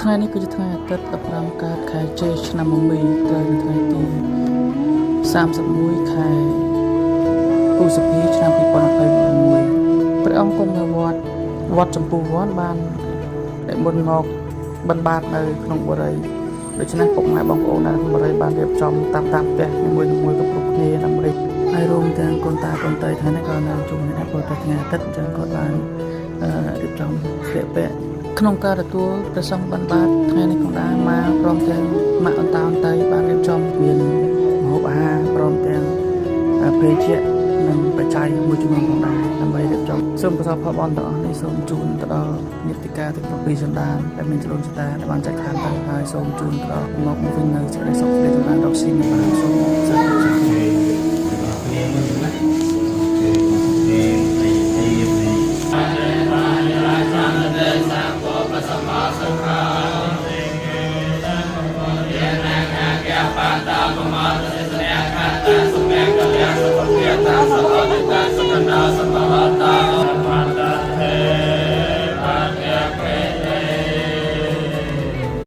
ថ្ងៃនេះគឺជាថ្ងៃអាទិត្យ15កើតខែជេឆ្នាំមមីត្រូវនៅថ្ងៃទី31ខែឧសភាឆ្នាំ2026ព្រះអង្គគង់នៅវត្តវត្តចម្ពោះវត្តបាននិមន្តមកបិណ្ឌបាតនៅក្នុងបុរីដូច្នេះពុកម៉ែបងប្អូននៅក្នុងបុរីបានរៀបចំតាមតាមផ្ទះនីមួយៗគ្រប់គ្រប់គ្នាដើម្បីហើយរួមទាំងកូនតាកូនតីថ្ងៃនេះក៏នៅជុំគ្នាដែរព្រោះតែថ្ងៃអាទិត្យអញ្ចឹងគាត់បានអឺរៀបចំស្លៀកពាក់ក្នុងការទទួលព្រះសង្ឃបិណ្ឌបាតថ្ងៃនេះផងដែរមកព្រមទាំងម៉ាក់អន្តោអន្តៃបានរៀបចំមានម្ហូបអាហារព្រមទាំងភេសជ្ជៈនិងបច្ច័យមួយចំនួនផងដែរដើម្បីរៀបចំសូមកុសលផលបុណ្យទាំងអស់នេះសូមជូនទៅដល់ញាតិកាទាំង7សន្តានដែលមានចលនចតាដែលបានចែកឋានទៅហើយសូមជូនទៅដល់មកវិញនៅសេចក្តីសុខសេចក្តីចម្រើនរកស៊ីមានបានសូមសាធុសាធុ ទាំងអស់គ្នាមួយណាគេគេអីអីនេះ